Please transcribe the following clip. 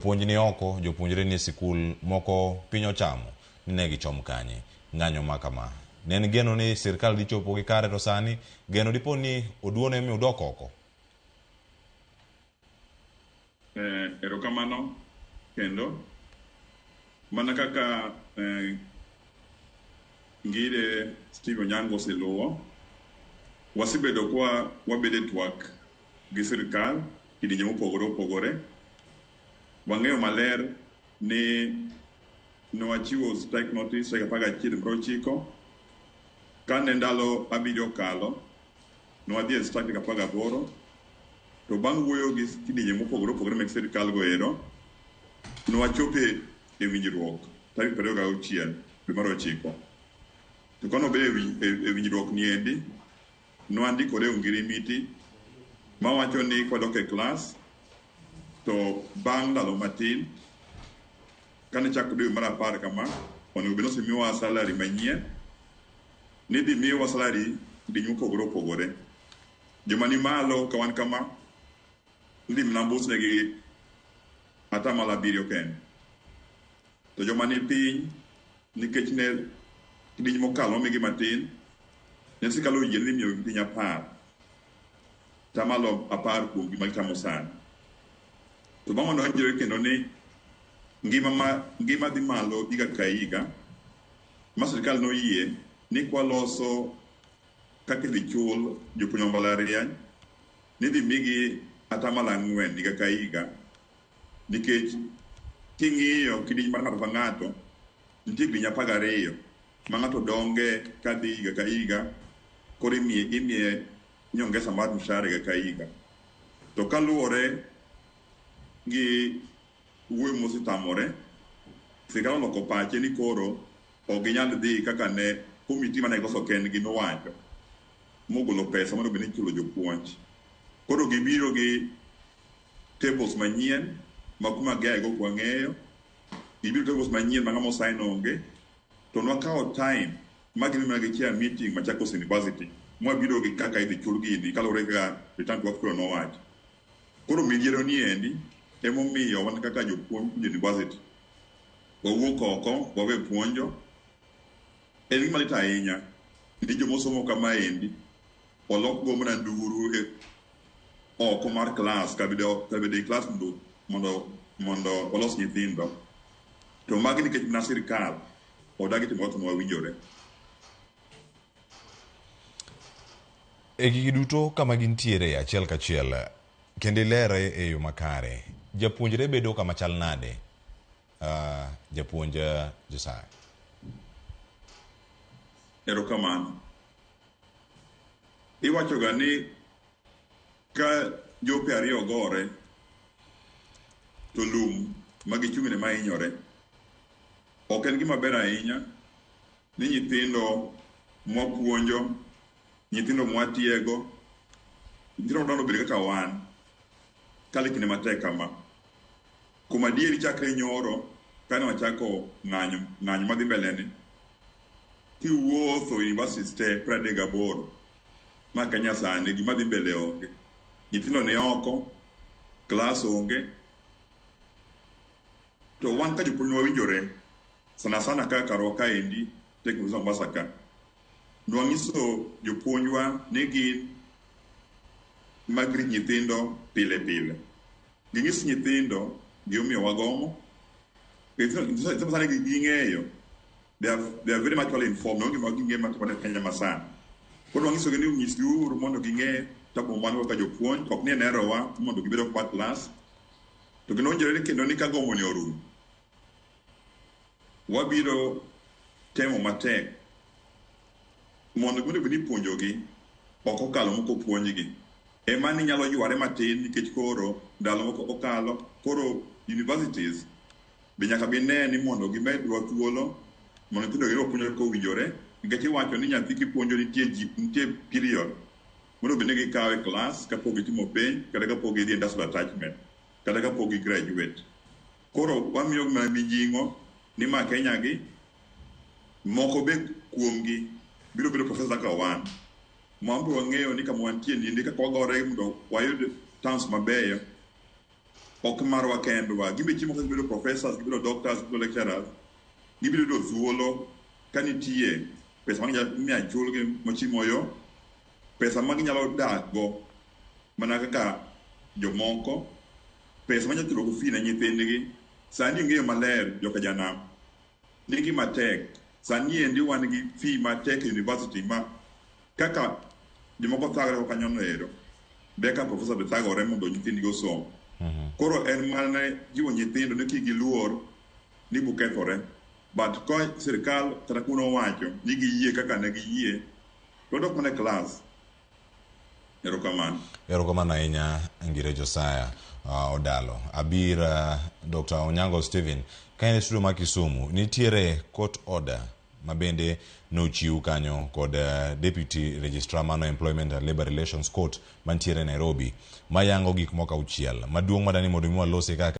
Puonj ni oko, jopuonjre nie sikul moko piny ochamo ni ne gichom kanye. Ng'anyo ma kama. Ne en geno ni sirkal dhi chopo gi kare to sani geno dipo ni oduone mi udok oko. Erokamano kendo. Mana kaka Ngire Steve Onyango oseluwo, wasebedo kwa wabedo e twak gi sirkal kidienje mopogore opogore. Wang'eyo maler ni nwachiwo strike notice tarik 11 dwe mar ochiko. Kane ndalo 7 okalo, nwadhi e strike tarik 18. To bang' wuoyo gi kidienje mopogore opogore mag sirkal go ero, nwachopo e winjruok tarik 26 dwe mar ochiko. To kane wabedo e winjruok ni endi, nwandikore e ongirimiti mawacho ni kwadok e klas to bang' ndalo matin kane chak dwe mar 10 kama, onego bed ni osemiwa salary manyien, nidhi miwa salary kidieny mopogore opogore. Joma ni malo ka wan kama, idhi mana mbusnegi 7% kende. To joma ni piny, nikech ne kidieny mokalo nomigi matin, ne sirkal oyie ni miyogi piny 10, 10% kuom gima gichamo sani. To bang' wadonjore kendo ni ngima dhi malo higa ka higa, ma sirkal noyie ni kwaloso kaka idhi chul jopuonj ma mbalariany, ni idhi migi 4% higa ka higa, nikech king'iyo kidieny mar ng'ato ka ng'ato, nitie kidieny 12 ma ng'ato donge kadhi higa ka higa, koro imiye nyongesa mar mshahara higa ka higa. To kaluwore gi wuoyo mosetamore, sirkal oloko pache ni koro ok ginyal dhi kaka ne komiti mane giloso kendgi nowacho, mogolo pesa mondo bed ni ichulo jopuonj. Koro gibiro gi tables manyien ma kuma giae go ok wang'eyo. Gibiro tables manyien ma ng'ama osign onge. To nwakawo time ma gidhi mana gi chair meeting Machakos University mwabiro gi kaka idhi chul gini kaluwore gi kaka return to work plan nowacho. Koro midhiero ni endi emomiyo wan kaka jopuonj university wawuok oko wawe puonjo. En gima lit ahinya ni jomosomo kama endi olok go mana nduru e oko mar klas kabedo e klas mondo olos nyithindo. To magi nikech mana sirkal odagi timo kaka wawinjore. E gigi duto kama gintiere achiel kachiel, kendo ilere e yo makare, japuonjre bedo kama chal nade? Japuonj Josiah. Erokamano. Iwachoga ni ka jope ariyo gore, to lum ma gichung'ne ma hinyore. Ok en gima ber ahinya ni nyithindo mwapuonjo, nyithindo mwatiego, nyithindo madwaro bedo kaka wan, kalo e kinde matek kama. Kuom adieri chakre nyoro kane wachako ng'anyo madhi mbele ni, kiwuotho universities te 38 ma Kenya sani gima dhi mbele onge. Nyithindo ni oko, klas onge. To wan ka jopuonj wawinjore, sana sana ka karwa kaendi, Technical Mombasa ka, nwang'iso jopuonjwa ni gin mag rit nyithindo pile pile. Ging'is nyithindo gimomiyo wagomo. Nyithindo sani ging'eyo. They are very much well informed. Onge gima ging'eyo matimore e Kenya masani. Koro wang'isogi ni nyisgiuru mondo ging'e tabu ma wan go kaka jopuonj, ok ni en herowa mondo gibed oko mar klas. To kendo winjore kendo ni ka gomo ni orumo, wabiro temo matek mondo gimondo bed ni ipuonjogi ok okalo moko puonjgi. Ema ni nyalo yware matin nikech koro ndalo moko okalo, koro universities be nyaka gine ni mondo gimedwa thuolo mondo nyithindo giyud puonj kaka owinjore, nikech iwacho ni nyathi kipuonjo nitie period mondo bed ni gikawo e klas kapok gitimo penj kata kapok gidhi industrial attachment kata kapok gi graduate. Koro wamiyo mana mijing'o ni ma Kenya gi moko be kuomgi biro bedo professor kaka wan. Ma wan be wang'eyo ni kama wantie ni kaka wagore mondo wayud terms mabeyo. Ok marwa kendwa. Gimbe chiemo ka gibedo professors, gibedo doctors, gibedo lecturers, gibiro yudo thuolo ka nitie pesa ma ginyalo chulgi mochimo yo, pesa ma ginyalo dak go mana kaka jomoko, pesa ma ginyalo chulo go fee ne nyithindgi. Sani ing'eyo maler joka janam ni gima tek. Sani endi wan gi fee matek e university ma kaka jomoko thagre go kanyo ero. Be ka professor be thagore mondo nyithindgi osom. Koro en mana jiwo nyithindo ni kik giluor ni bukethore. But ka sirikal kata kuno owacho ni giyie kaka ne giyie, to wadok mana e klas. Erokamano. Erokamano ahinya Ngire Josiah Odalo. Abir Dr. Onyango Stephen, ka en e studio ma Kisumu, nitiere court order ma bende nochiw kanyo kod Deputy Registrar mano Employment and Labour Relations Court mantiere Nairobi mayango gik moko auchiel. Maduong' madani mondo mi walose kaka